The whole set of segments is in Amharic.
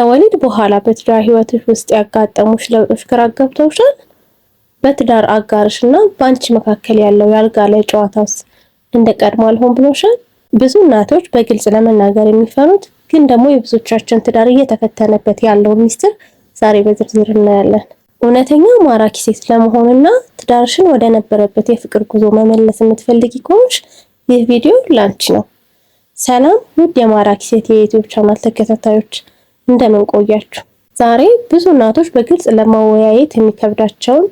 ከወሊድ በኋላ በትዳር ህይወትሽ ውስጥ ያጋጠሙሽ ለውጦች ግራ ገብተውሻል? በትዳር አጋርሽ እና በአንቺ መካከል ያለው የአልጋ ላይ ጨዋታውስ እንደ ቀድሞ አልሆን ብሎሻል? ብዙ እናቶች በግልጽ ለመናገር የሚፈሩት ግን ደግሞ የብዙዎቻችን ትዳር እየተፈተነበት ያለውን ሚስጥር ዛሬ በዝርዝር እናያለን። እውነተኛ ማራኪ ሴት ለመሆንና ትዳርሽን ወደ ነበረበት የፍቅር ጉዞ መመለስ የምትፈልጊ ከሆንሽ ይህ ቪዲዮ ላንቺ ነው። ሰላም ውድ የማራኪ ሴት የ YouTube channel ተከታታዮች፣ እንደምን ቆያችሁ? ዛሬ ብዙ እናቶች በግልጽ ለማወያየት የሚከብዳቸውን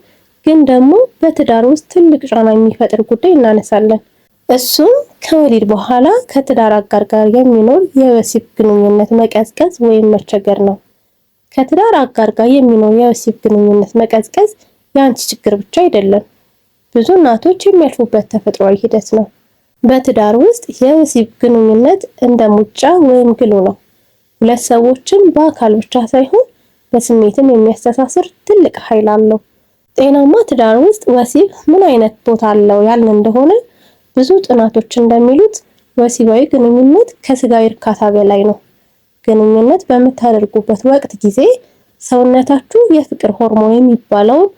ግን ደግሞ በትዳር ውስጥ ትልቅ ጫና የሚፈጥር ጉዳይ እናነሳለን። እሱም ከወሊድ በኋላ ከትዳር አጋር ጋር የሚኖር የወሲብ ግንኙነት መቀዝቀዝ ወይም መቸገር ነው። ከትዳር አጋር ጋር የሚኖር የወሲብ ግንኙነት መቀዝቀዝ የአንቺ ችግር ብቻ አይደለም፣ ብዙ እናቶች የሚያልፉበት ተፈጥሯዊ ሂደት ነው። በትዳር ውስጥ የወሲብ ግንኙነት እንደ ሙጫ ወይም glue ነው። ሁለት ሰዎችን በአካል ብቻ ሳይሆን በስሜትም የሚያስተሳስር ትልቅ ኃይል አለው። ጤናማ ትዳር ውስጥ ወሲብ ምን አይነት ቦታ አለው ያልን እንደሆነ፣ ብዙ ጥናቶች እንደሚሉት ወሲባዊ ግንኙነት ከስጋዊ እርካታ በላይ ነው። ግንኙነት በምታደርጉበት ወቅት ጊዜ ሰውነታችሁ የፍቅር ሆርሞን የሚባለውን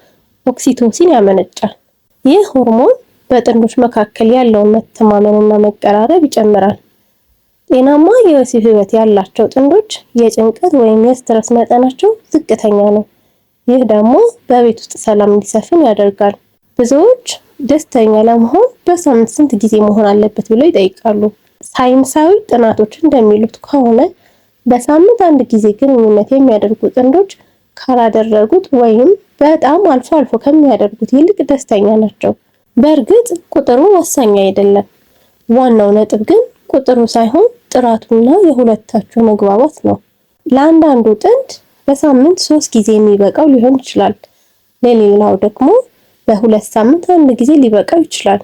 oxytocin ያመነጫል። ይህ ሆርሞን በጥንዶች መካከል ያለውን መተማመንና መቀራረብ ይጨምራል። ጤናማ የወሲብ ህይወት ያላቸው ጥንዶች የጭንቀት ወይም የ stress መጠናቸው ዝቅተኛ ነው። ይህ ደግሞ በቤት ውስጥ ሰላም እንዲሰፍን ያደርጋል። ብዙዎች ደስተኛ ለመሆን በሳምንት ስንት ጊዜ መሆን አለበት ብለው ይጠይቃሉ። ሳይንሳዊ ጥናቶች እንደሚሉት ከሆነ በሳምንት አንድ ጊዜ ግንኙነት የሚያደርጉ ጥንዶች ካላደረጉት ወይም በጣም አልፎ አልፎ ከሚያደርጉት ይልቅ ደስተኛ ናቸው። በእርግጥ ቁጥሩ ወሳኝ አይደለም። ዋናው ነጥብ ግን ቁጥሩ ሳይሆን ጥራቱና የሁለታችሁ መግባባት ነው። ለአንዳንዱ ጥንድ በሳምንት 3 ጊዜ የሚበቃው ሊሆን ይችላል። ለሌላው ደግሞ በ2 ሳምንት አንድ ጊዜ ሊበቃው ይችላል።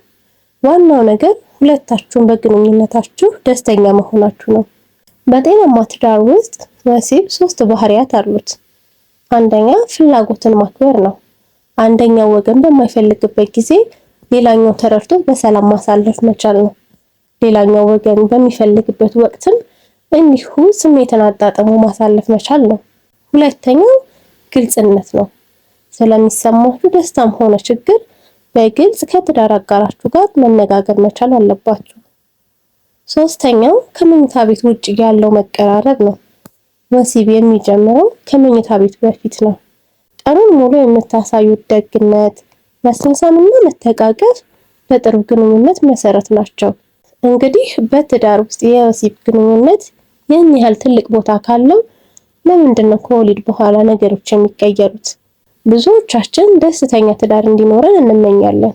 ዋናው ነገር ሁለታችሁም በግንኙነታችሁ ደስተኛ መሆናችሁ ነው። በጤናማ ትዳር ውስጥ ወሲብ ሶስት ባህሪያት አሉት። አንደኛ፣ ፍላጎትን ማክበር ነው። አንደኛው ወገን በማይፈልግበት ጊዜ ሌላኛው ተረድቶ በሰላም ማሳለፍ መቻል ነው። ሌላኛው ወገን በሚፈልግበት ወቅትም እንዲሁ ስሜትን አጣጥሞ ማሳለፍ መቻል ነው። ሁለተኛው ግልጽነት ነው። ስለሚሰማችሁ ደስታም ሆነ ችግር በግልጽ ከትዳር አጋራችሁ ጋር መነጋገር መቻል አለባችሁ። ሶስተኛው ከመኝታ ቤት ውጭ ያለው መቀራረብ ነው። ወሲብ የሚጀምረው ከመኝታ ቤት በፊት ነው። ቀኑን ሙሉ የምታሳዩት ደግነት፣ መሳሳምና መተቃቀፍ ለጥሩ ግንኙነት መሰረት ናቸው። እንግዲህ በትዳር ውስጥ የወሲብ ግንኙነት ይህን ያህል ትልቅ ቦታ ካለው ለምንድን ነው ከወሊድ በኋላ ነገሮች የሚቀየሩት? ብዙዎቻችን ደስተኛ ትዳር እንዲኖረን እንመኛለን።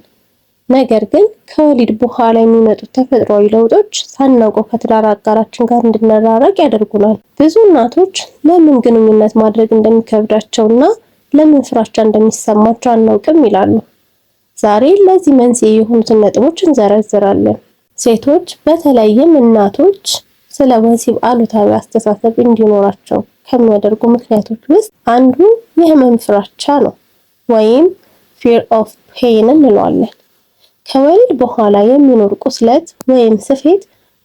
ነገር ግን ከወሊድ በኋላ የሚመጡት ተፈጥሯዊ ለውጦች ሳናውቀው ከትዳር አጋራችን ጋር እንድንራራቅ ያደርጉናል። ብዙ እናቶች ለምን ግንኙነት ማድረግ እንደሚከብዳቸውና ለምን ፍራቻ እንደሚሰማቸው አናውቅም ይላሉ። ዛሬ ለዚህ መንስኤ የሆኑትን ነጥቦች እንዘረዝራለን። ሴቶች በተለይም እናቶች ስለ ወሲብ አሉታዊ አስተሳሰብ እንዲኖራቸው ከሚያደርጉ ምክንያቶች ውስጥ አንዱ የህመም ፍራቻ ነው፣ ወይም fear of pain እንለዋለን። ከወሊድ በኋላ የሚኖር ቁስለት ወይም ስፌት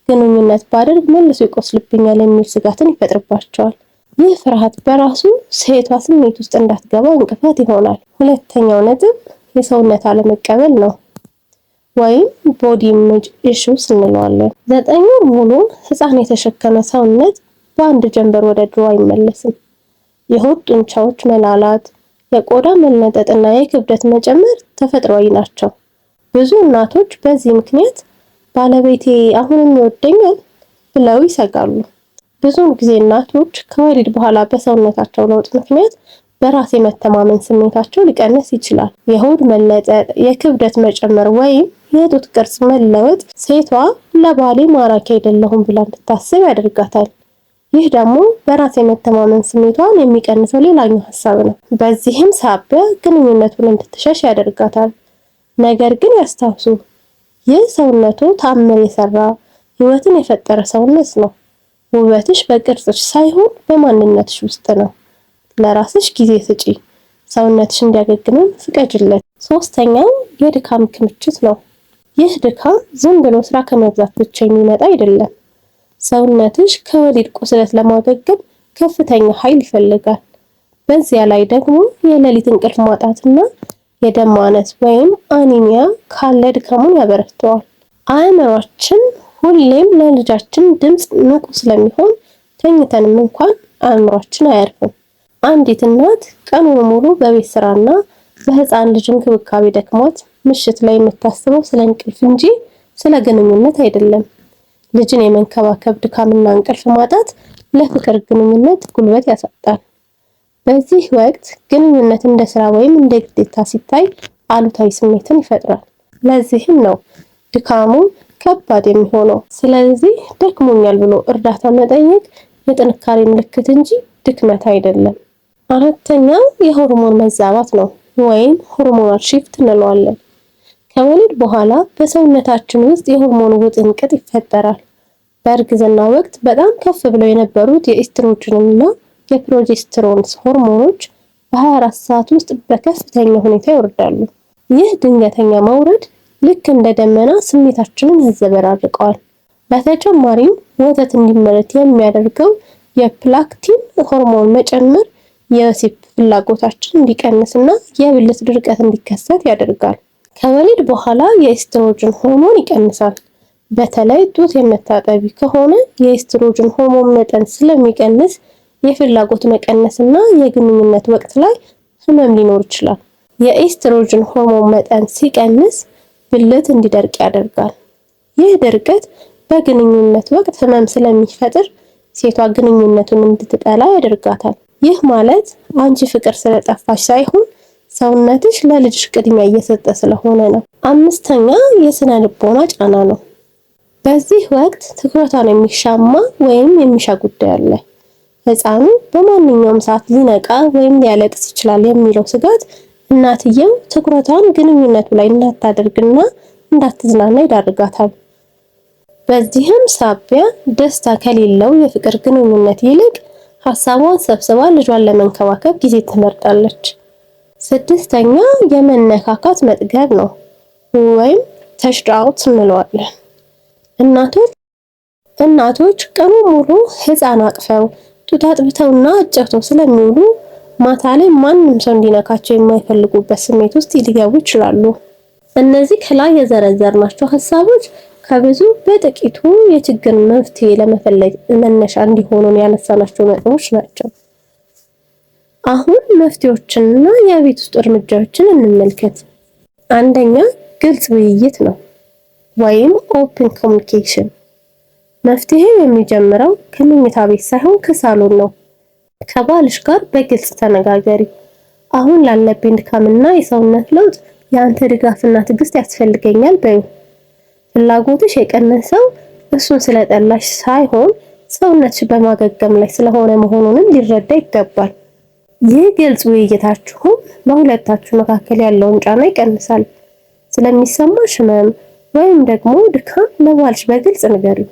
ግንኙነት ባደርግ መልሶ ይቆስልብኛል የሚል ስጋትን ይፈጥርባቸዋል። ይህ ፍርሃት በራሱ ሴቷ ስሜት ውስጥ እንዳትገባ እንቅፋት ይሆናል። ሁለተኛው ነጥብ የሰውነት አለመቀበል ነው፣ ወይም body image issues እንለዋለን። 9 ወር ሙሉ ህፃን የተሸከመ ሰውነት በአንድ ጀንበር ወደ ድሮ አይመለስም። የሆድ ጡንቻዎች መላላት፣ የቆዳ መለጠጥና የክብደት መጨመር ተፈጥሯዊ ናቸው። ብዙ እናቶች በዚህ ምክንያት ባለቤቴ አሁንም ይወደኛል ብለው ይሰጋሉ። ብዙውን ጊዜ እናቶች ከወሊድ በኋላ በሰውነታቸው ለውጥ ምክንያት በራስ የመተማመን ስሜታቸው ሊቀንስ ይችላል። የሆድ መለጠጥ፣ የክብደት መጨመር ወይም የጡት ቅርጽ መለወጥ ሴቷ ለባሌ ማራኪ አይደለሁም ብላ እንድታስብ ያደርጋታል። ይህ ደግሞ በራስ የመተማመን ስሜቷን የሚቀንሰው ሌላኛው ሀሳብ ነው። በዚህም ሳቢያ ግንኙነቱን እንድትሸሽ ያደርጋታል። ነገር ግን ያስታውሱ፣ ይህ ሰውነቱ ተአምር የሰራ፣ ህይወትን የፈጠረ ሰውነት ነው። ውበትሽ በቅርጽሽ ሳይሆን በማንነትሽ ውስጥ ነው። ለራስሽ ጊዜ ስጪ፣ ሰውነትሽ እንዲያገግምም ፍቀጅለት። ሶስተኛው የድካም ክምችት ነው። ይህ ድካም ዝም ብሎ ስራ ከመብዛት ብቻ የሚመጣ አይደለም። ሰውነትሽ ከወሊድ ቁስለት ለማገገም ከፍተኛ ኃይል ይፈልጋል። በዚያ ላይ ደግሞ የሌሊት እንቅልፍ ማጣትና የደም ማነስ ወይም anemia ካለ ድካሙን ያበረታዋል። አእምሯችን ሁሌም ለልጃችን ድምፅ ንቁ ስለሚሆን ተኝተንም እንኳን አእምሯችን አያርፍም። አንዲት እናት ቀኑን ሙሉ በቤት ስራና በህፃን ልጅ እንክብካቤ ደክሟት ምሽት ላይ የምታስበው ስለ እንቅልፍ እንጂ ስለ ግንኙነት አይደለም። ልጅን የመንከባከብ ድካምና እንቅልፍ ማጣት ለፍቅር ግንኙነት ጉልበት ያሳጣል። በዚህ ወቅት ግንኙነት እንደ ስራ ወይም እንደ ግዴታ ሲታይ አሉታዊ ስሜትን ይፈጥራል። ለዚህም ነው ድካሙ ከባድ የሚሆነው። ስለዚህ ደክሞኛል ብሎ እርዳታ መጠየቅ የጥንካሬ ምልክት እንጂ ድክመት አይደለም። አራተኛው የሆርሞን መዛባት ነው ወይም hormonal shift እንለዋለን። ከወሊድ በኋላ በሰውነታችን ውስጥ የሆርሞን ውጥንቅጥ ይፈጠራል። በእርግዝና ወቅት በጣም ከፍ ብለው የነበሩት የኢስትሮጅንና የፕሮጀስትሮን ሆርሞኖች በ24 ሰዓት ውስጥ በከፍተኛ ሁኔታ ይወርዳሉ። ይህ ድንገተኛ መውረድ ልክ እንደ ደመና ስሜታችንን ያዘበራርቀዋል። በተጨማሪም ወተት እንዲመረት የሚያደርገው የ prolactin ሆርሞን መጨመር የወሲብ ፍላጎታችን እንዲቀንስና የብልት ድርቀት እንዲከሰት ያደርጋል። ከወሊድ በኋላ የኤስትሮጅን ሆርሞን ይቀንሳል። በተለይ ጡት የምታጠቢ ከሆነ የኤስትሮጅን ሆርሞን መጠን ስለሚቀንስ የፍላጎት መቀነስና የግንኙነት ወቅት ላይ ህመም ሊኖር ይችላል። የኤስትሮጅን ሆርሞን መጠን ሲቀንስ ብልት እንዲደርቅ ያደርጋል። ይህ ድርቀት በግንኙነት ወቅት ህመም ስለሚፈጥር ሴቷ ግንኙነቱን እንድትጠላ ያደርጋታል። ይህ ማለት አንቺ ፍቅር ስለጠፋሽ ሳይሆን ሰውነትሽ ለልጅሽ ቅድሚያ እየሰጠ ስለሆነ ነው። አምስተኛ የስነ ልቦና ጫና ነው። በዚህ ወቅት ትኩረቷን የሚሻማ ወይም የሚሻ ጉዳይ አለ። ህፃኑ በማንኛውም ሰዓት ሊነቃ ወይም ሊያለቅስ ይችላል የሚለው ስጋት እናትየው ትኩረቷን ግንኙነቱ ላይ እንዳታደርግና እንዳትዝናና ይዳርጋታል። በዚህም ሳቢያ ደስታ ከሌለው የፍቅር ግንኙነት ይልቅ ሀሳቧን ሰብስባ ልጇን ለመንከባከብ ጊዜ ትመርጣለች። ስድስተኛ የመነካካት መጥገብ ነው ወይም touched out እንለዋለን። እናቶች እናቶች ቀኑን ሙሉ ህፃን አቅፈው፣ ጡት አጥብተውና አጫውተው ስለሚውሉ ማታ ላይ ማንም ሰው እንዲነካቸው የማይፈልጉበት ስሜት ውስጥ ሊገቡ ይችላሉ። እነዚህ ከላይ የዘረዘርናቸው ሀሳቦች ከብዙ በጥቂቱ የችግር መፍትሄ ለመፈለግ መነሻ እንዲሆኑን ያነሳናቸው ነጥቦች ናቸው። አሁን መፍትሄዎችንና የቤት ውስጥ እርምጃዎችን እንመልከት። አንደኛ፣ ግልጽ ውይይት ነው ወይም open communication። መፍትሄው የሚጀምረው ከመኝታ ቤት ሳይሆን ከሳሎን ነው። ከባልሽ ጋር በግልጽ ተነጋገሪ። አሁን ላለብኝ ድካምና የሰውነት ለውጥ የአንተ ድጋፍና ትዕግስት ያስፈልገኛል በይው። ፍላጎትሽ የቀነሰው እሱን ስለጠላሽ ሳይሆን ሰውነትሽ በማገገም ላይ ስለሆነ መሆኑንም ሊረዳ ይገባል። ይህ ግልጽ ውይይታችሁም በሁለታችሁ መካከል ያለውን ጫና ይቀንሳል። ስለሚሰማሽ ህመም ወይም ደግሞ ድካም ለባልሽ በግልጽ ንገሪው።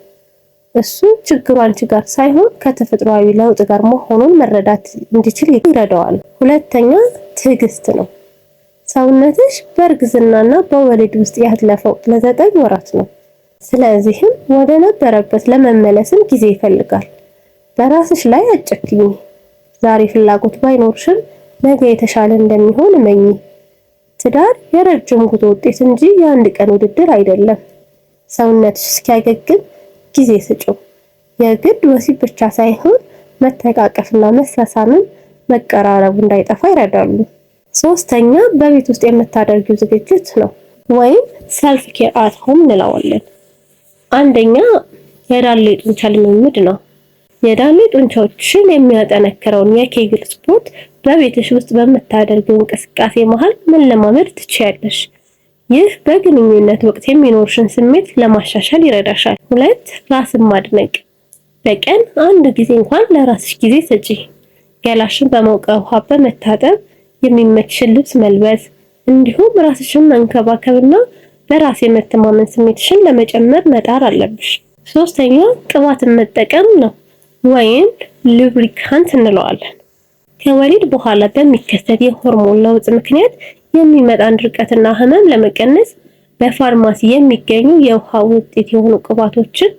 እሱ ችግሩ አንቺ ጋር ሳይሆን ከተፈጥሯዊ ለውጥ ጋር መሆኑን መረዳት እንዲችል ይረዳዋል። ሁለተኛ፣ ትዕግስት ነው። ሰውነትሽ በእርግዝናና በወሊድ ውስጥ ያለፈው ለ9 ወራት ነው። ስለዚህም ወደ ነበረበት ለመመለስም ጊዜ ይፈልጋል። በራስሽ ላይ አትጨክኚ። ዛሬ ፍላጎት ባይኖርሽም ነገ የተሻለ እንደሚሆን እመኚ። ትዳር የረጅም ጉዞ ውጤት እንጂ የአንድ ቀን ውድድር አይደለም። ሰውነትሽ እስኪያገግም ጊዜ ስጪው። የግድ ወሲብ ብቻ ሳይሆን መተቃቀፍና መሳሳምን መቀራረቡ እንዳይጠፋ ይረዳሉ። ሶስተኛ፣ በቤት ውስጥ የምታደርጊው ዝግጅት ነው ወይም self care at home እንለዋለን። አንደኛ፣ የዳሌ ጡንቻ ልምምድ ነው። የዳሌ ጡንቻዎችን የሚያጠነክረውን የ Kegel ስፖርት በቤትሽ ውስጥ በምታደርጊው እንቅስቃሴ መሃል መለማመድ ትችያለሽ። ይህ በግንኙነት ወቅት የሚኖርሽን ስሜት ለማሻሻል ይረዳሻል። ሁለት፣ ራስን ማድነቅ። በቀን አንድ ጊዜ እንኳን ለራስሽ ጊዜ ስጪ። ገላሽን በሞቀ ውሃ በመታጠብ፣ የሚመችሽን ልብስ መልበስ፣ እንዲሁም ራስሽን መንከባከብና በራስ የመተማመን ስሜትሽን ለመጨመር መጣር አለብሽ። ሶስተኛ፣ ቅባትን መጠቀም ነው ወይም lubricant እንለዋለን። ከወሊድ በኋላ በሚከሰት የሆርሞን ለውጥ ምክንያት የሚመጣን ድርቀትና ህመም ለመቀነስ በፋርማሲ የሚገኙ የውሃ ውጤት የሆኑ ቅባቶችን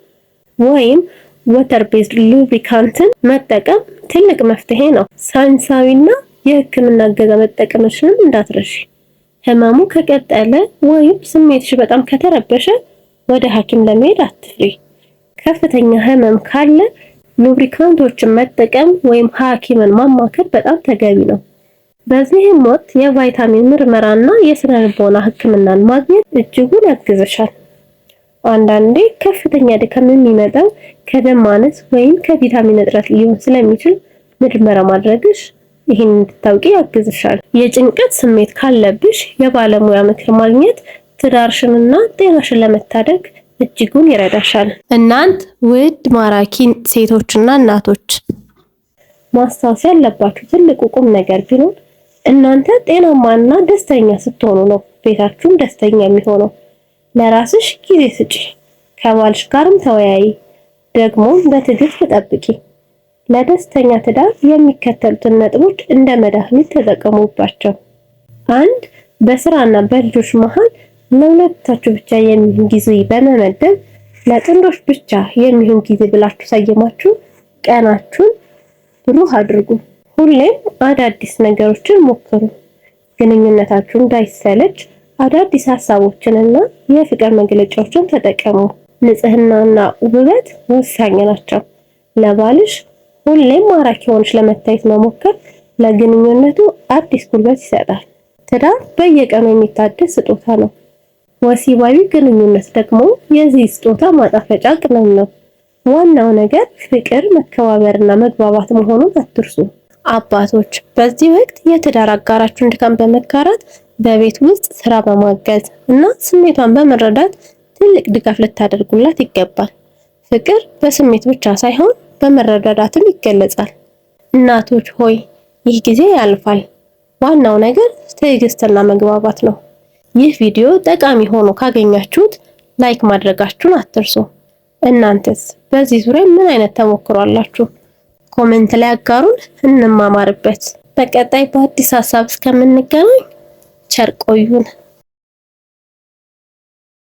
ወይም water based lubricant ን መጠቀም ትልቅ መፍትሄ ነው። ሳይንሳዊና የሕክምና እገዛ መጠቀምሽንም እንዳትረሺ። ህመሙ ከቀጠለ ወይም ስሜትሽ በጣም ከተረበሸ ወደ ሐኪም ለመሄድ አትፍሪ። ከፍተኛ ህመም ካለ lubricant ኦችን መጠቀም ወይም ሐኪምን ማማከር በጣም ተገቢ ነው። በዚህም ወቅት የቫይታሚን ምርመራና የስነ ልቦና ሕክምናን ማግኘት እጅጉን ያግዝሻል። አንዳንዴ ከፍተኛ ድካም የሚመጣው ከደም ማነስ ወይም ከቪታሚን እጥረት ሊሆን ስለሚችል ምርመራ ማድረግሽ ይህን እንድታውቂ ያግዝሻል። የጭንቀት ስሜት ካለብሽ የባለሙያ ምክር ማግኘት ትዳርሽንና ጤናሽን ለመታደግ እጅጉን ይረዳሻል። እናንት ውድ ማራኪ ሴቶችና እናቶች፣ ማስታወስ ያለባችሁ ትልቁ ቁም ነገር ቢኖር እናንተ ጤናማና ደስተኛ ስትሆኑ ነው ቤታችሁም ደስተኛ የሚሆነው። ለራስሽ ጊዜ ስጪ፣ ከባልሽ ጋርም ተወያይ፣ ደግሞ በትዕግስት ጠብቂ። ለደስተኛ ትዳር የሚከተሉትን ነጥቦች እንደ መድኃኒት ተጠቀሙባቸው። አንድ፣ በስራና በልጆች መሃል ለሁለታችሁ ብቻ የሚሆን ጊዜ በመመደብ ለጥንዶች ብቻ የሚሆን ጊዜ ብላችሁ ሰይማችሁ ቀናችሁን ብሩህ አድርጉ። ሁሌም አዳዲስ ነገሮችን ሞክሩ። ግንኙነታችሁ እንዳይሰለች አዳዲስ ሀሳቦችንና የፍቅር መግለጫዎችን ተጠቀሙ። ንጽህናና ውበት ወሳኝ ናቸው። ለባልሽ ሁሌም ማራኪ ሆነሽ ለመታየት መሞከር ለግንኙነቱ አዲስ ጉልበት ይሰጣል። ትዳር በየቀኑ የሚታደስ ስጦታ ነው። ወሲባዊ ግንኙነት ደግሞ የዚህ ስጦታ ማጣፈጫ ቅመም ነው። ዋናው ነገር ፍቅር፣ መከባበርና መግባባት መሆኑን አትርሱ። አባቶች በዚህ ወቅት የትዳር አጋራችሁን ድካም በመጋራት፣ በቤት ውስጥ ስራ በማገዝ እና ስሜቷን በመረዳት ትልቅ ድጋፍ ልታደርጉላት ይገባል። ፍቅር በስሜት ብቻ ሳይሆን በመረዳዳትም ይገለጻል። እናቶች ሆይ፣ ይህ ጊዜ ያልፋል። ዋናው ነገር ትዕግስትና መግባባት ነው። ይህ ቪዲዮ ጠቃሚ ሆኖ ካገኛችሁት like ማድረጋችሁን አትርሱ። እናንተስ በዚህ ዙሪያ ምን አይነት ተሞክሮ አላችሁ? Comment ላይ አጋሩን፣ እንማማርበት። በቀጣይ በአዲስ ሀሳብ እስከምንገናኝ ቸር ቆዩን።